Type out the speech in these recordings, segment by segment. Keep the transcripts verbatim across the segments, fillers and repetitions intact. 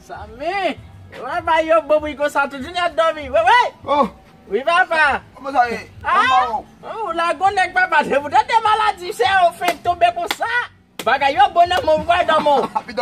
Samy, wè, bay yo bon bri konsa, tout jounen ap dòmi. Wè, wè. Oh, wi, papa. Kòman sa ye? Ah, kòman ou? Ou lagon nèg, papa, depi w tande maladi, se ou fenk tonbe konsa. Bagay yo bon nan men w, ou pa dòmi.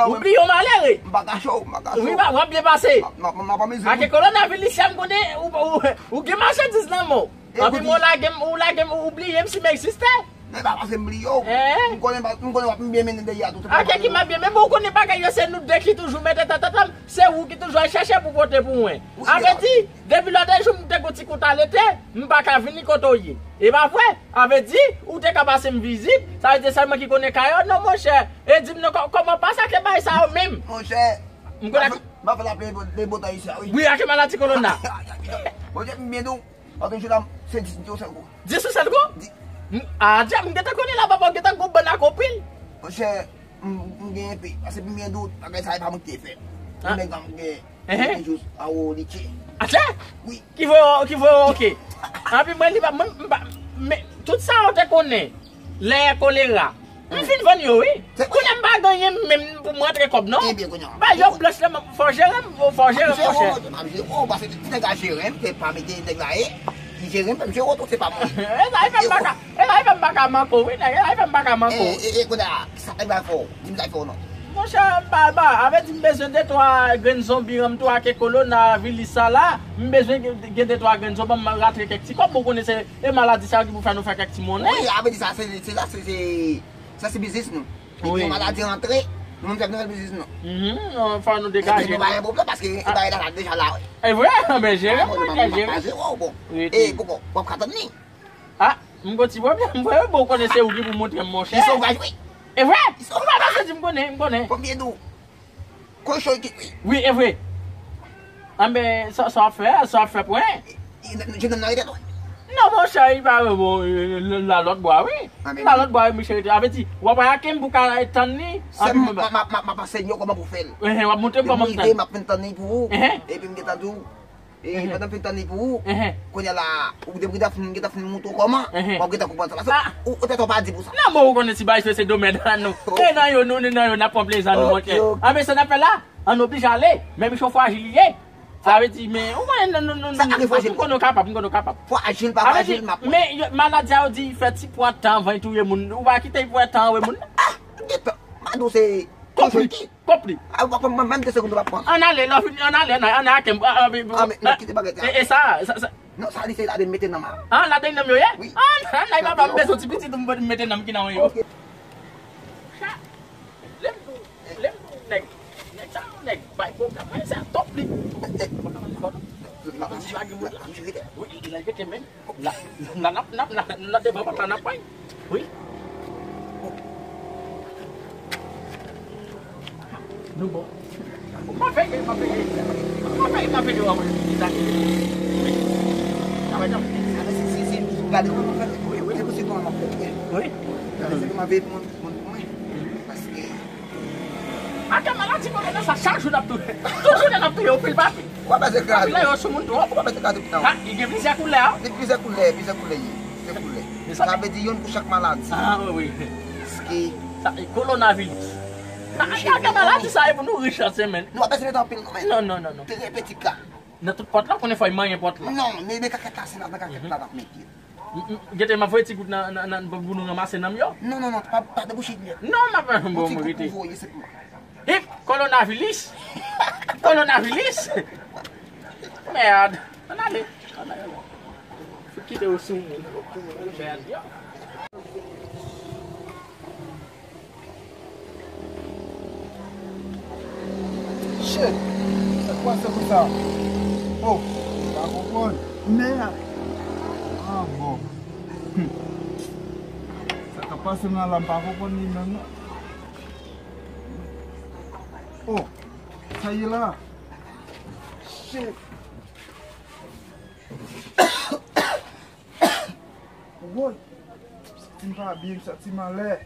Ou bliye w malere. M pa kache w, m pa kache w. Wi, pa, w ap byen pase. M ap, m ap, m ap anmize. Ake kolonaviris, m konnen, ou, ou, ou gen machandiz nan men w. Anpi mwen lage m, ou lage m, ou bliye m si m egziste. Men pa paske m bliye w. M konnen, m konnen w ap byen mennen dèyè a tou. Ake ki m ap byen, men bon, ou konnen bagay yo se nou de ki toujou mete tèt ansanm, se ou ki toujou al chèche pou pote pou mwen. Sa vle di, depi lòt jou m te gon ti kout alete, m pa ka vini kote w ye. E pa vre? Sa vle di, ou te ka pase m vizit, sa vle di se mwen ki konnen kay ou, non, monchè. E di m non, kò-, kòman pa sa ke bay sa yo menm? Monchè, m konnen m ap fè laplè de botan isi a, wi. Wi, ake maladi kolona. Monchè, m byen di w. Antre jou la, se dis, dis ou sèl kou. Dis ou sèl kou? Di- M- A, djab, m gentan konnen la, papa, w gentan gon bann ak anpil. Monchè, m, m gen enpe. Paske pou m byen di w, bagay sa, e pa mwen ki te fè l. Ah. Yon nèg la, m gen, Ehe. Gen jous a wo li tye. Atè? Wi. Ki voye, ki voye, oke. Anpi mwen, li pa, mwen, m pa, men, tout sa w te konnen. Lè kolera. M fin vann yo, wi. Kounye a m pa gen anyen menm pou m rantre kòb, non. Ebyen, kounye a. Ba yo blanch la, fò jere m, fò jere m, monchè. M ap jere w, paske ti nèg la jere m, se pa mete nèg la ye, li jere m, m jere w tou, se pa mwen. E sa, e fè m pa ka, e sa, e fè m pa ka manke w, wi, nèg, e sa, e fè m pa ka manke w. E, e, e, kounye a, sa nèg la fè w? Di m sa l fè w non. Monchè, m pa, ba, avè di m bezwen de twa grenn zonbi, ranm tou ake kolona, vilis sa la, m bezwen gen, gen de twa grenn zonbi, m rantre kèk ti kòb, bon, konnen se, e maladi sa yo ki pou fè nou fè kèk ti monnen. Wi, avè di sa, se, se, se, se, Sa se biznis nou. Wi. Depi yon maladi rantre, nou menm fèk nou fè biznis nou. Mhm, non, fò nou degaje nou. Epi nou pa gen pwoblèm paske e bagay la, la deja la, wi. E vre? Men jere mwen, jere. Pa jere w, bon. E poko, w ap ka tann li. Ah, m gon ti pwoblèm vre, wi, bon, ou konnen se ou ki pou montre m, monchè. Li sovaj, wi. E vre? Li sovaj. Ou pa bezwen di m konnen, m konnen. Konbyen dou? Kochon ki wi. Wi, e vre. Anben, sa, sa w ap fè a, sa w ap fè pwen. Jenòm nan rete tou. Non, monchè, li pa bon, lalòt bwa, wi. Lalòt bwa, wi, monchè, rete. Sa vle di, w ap wè a Kim pou ka tann li. Sèm, m ap, m ap, m ap anseye w kòman pou fè l. Ehe, w ap montre m kòman pou tann. M rive, m ap fin tann li pou ou. Ehe. Epi m gentan di w, E pandan m fin tann li pou ou, kounye a la, ou depi w gentan fin, gentan fin montre w kòman, w ap gentan konprann sa. Paske ou, ou tèt ou pa di pou sa. Nan mo ou konnen ti bagay se domèn an nou. E nan yo, nou, nou nan yo, n ap pran plezi an nou, monchè. Anben sa n ap fè la, ann oblije ale. Men miche w frajil li ye. Sa vle di, men, ou konnen, nou, nou, nou, nou, m konnen w kapab, m konnen w kapab. Frajil, pa frajil, m ap wè. Men maladi a yo di fè ti pwa tan anvan l touye moun. Ou pa kite l pwa tan anwe moun. Ah, gentan. M a di w se Kòb li. Kòb li. A, w pa pran menm de segonn ou pa pran. Ann ale, lè w fini, ann ale, ann ale, ann ale ak m. Ah, men, non, kite bagay sa. E, e sa, sa, sa. Non, sa li se ladan l mete nan m. Ah, ladan l nan m yo ye? Wi. Ah, nan, nan, papa, m bezwen ti pitit, m mete nan m ki nan yo. Ok. Sa, lè m tou, lè m tou, nèg, nèg sa, nèg, bay pwoblèm, men sa top li. Eh, eh. Wi, lage men. La, la, n ap, n ap, la, la, devan pòt la, n ap pran. Wi. Nou bon. M ap veye, m ap veye. M ap veye, m ap veye, w ap wè. Wi. Sa va jan. Si, si, si, gade kòman m ap fè. Wi, wi. Se pou se kòman m ap fè. Wi. Gade se kòman m ap veye pou mwen, pou mwen, pou mwen. Paske Ake maladi kolera sa, chak jou n ap touye. Tout jounen n ap touye, ou pil pa pil. Ou pa bezwen kraze. Anpil yo sou moun twòp. Ou pa bezwen kraze tout tan. Ha, li gen plizyè koulè, a? Li plizyè koulè, plizyè koulè, ye. Se koulè. Sa vle di youn pou chak maladi. Ah, wi, wi. Paske sa, e, kolonaviris. Ake maladi sa, e pou nou rich an semèn. Nou pa bezwen mete anpil, non, men. Non, non, non, non. Trè peti ka. Nan tout pòt la, konnen fò y manyen pòt la. Non, men, men kakèt la, se nan, nan kakèt la n ap mete. M, m, gete, m ap voye ti gout nan, nan, nan, pou nou ranmase nanm yo. Non, non, non, pa, pa debouche dlo. Non, m ap, bon, mwen rete. Yon ti gout pou voye, se pou. Hip, kolonaviris. Kolonaviris. Mèd. Ann ale. Ann ale. Kite yo sou moun. Mèd, yo. Shit! Sa k pase konsa? Oh, m pa konprann. Mèd! Ah, bon. Hmm. Sa k ap pase nan la, m pa konprann li menm, non. Oh, sa ye la? Shit! Woy! M santi m pa byen, m santi m anlè.